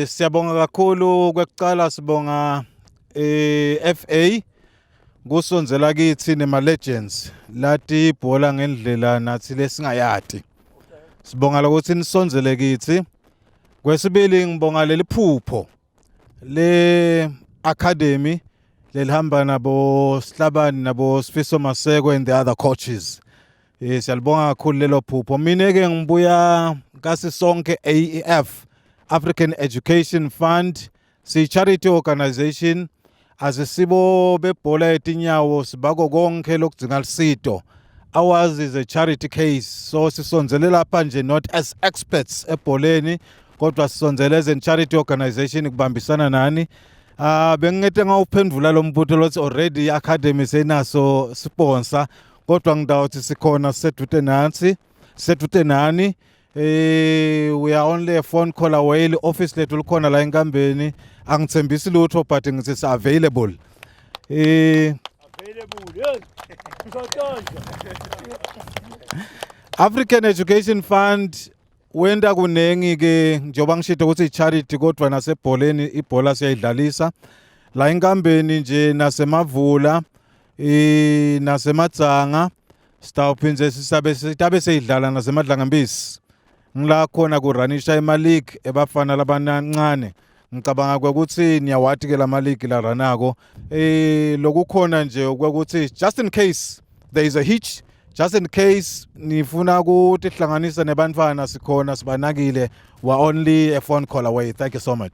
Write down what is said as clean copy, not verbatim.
Siyabonga kakhulu. Kwekucala sibonga FA kusondzela kitsi nema legends lati ibhola ngendlela nathi lesingayati. Sibonga lokuthi nisondzele kitsi. Kwesibili ngibonga leli phupho le academy lelihamba nabo Sihlabani, nabo Sifiso Maseko and the other coaches. Siyalibonga kakhulu lelo phupho. Mina ke ngibuya kasi sonke AEF, African Education Fund, si charity organization. Asisibo bebhola yetinyawo, sibako konke lokudzinga lisito. Ours is a charity case, so sisondzele lapha nje not as experts ebholeni, kodwa sisondzele as a charity organization kubambisana nani. Ah, bengingete ngawuphendvula lo mbuto lothi already i-academy senaso sponsor, kodwa ngidawuthi sikhona, sisedvute nansi, sisedvute nani. We are only a phone call away. Office lethu likhona la enkambeni. Angithembisi lutho, but ngithi si available. Available, yes. Kusatosha. African Education Fund wenta kunengi ke, njengoba ngishito ukuthi i-charity, kodwa nasebholeni ibhola siyayidlalisa la enkambeni nje, nasemavula, nasemadzanga. Sitawuphindze sisabe sitabe seyidlala nasemadlangambisi, ngila khona kuranisha ema-league ebafana labancane. Ngicabanga ukuthi niyawati ke lama league la ranako. Lokukhona nje ukuthi just in case there is a hitch, just in case nifuna ukutihlanganisa nebantwana, sikhona, sibanakile. We're only a phone call away. Thank you so much.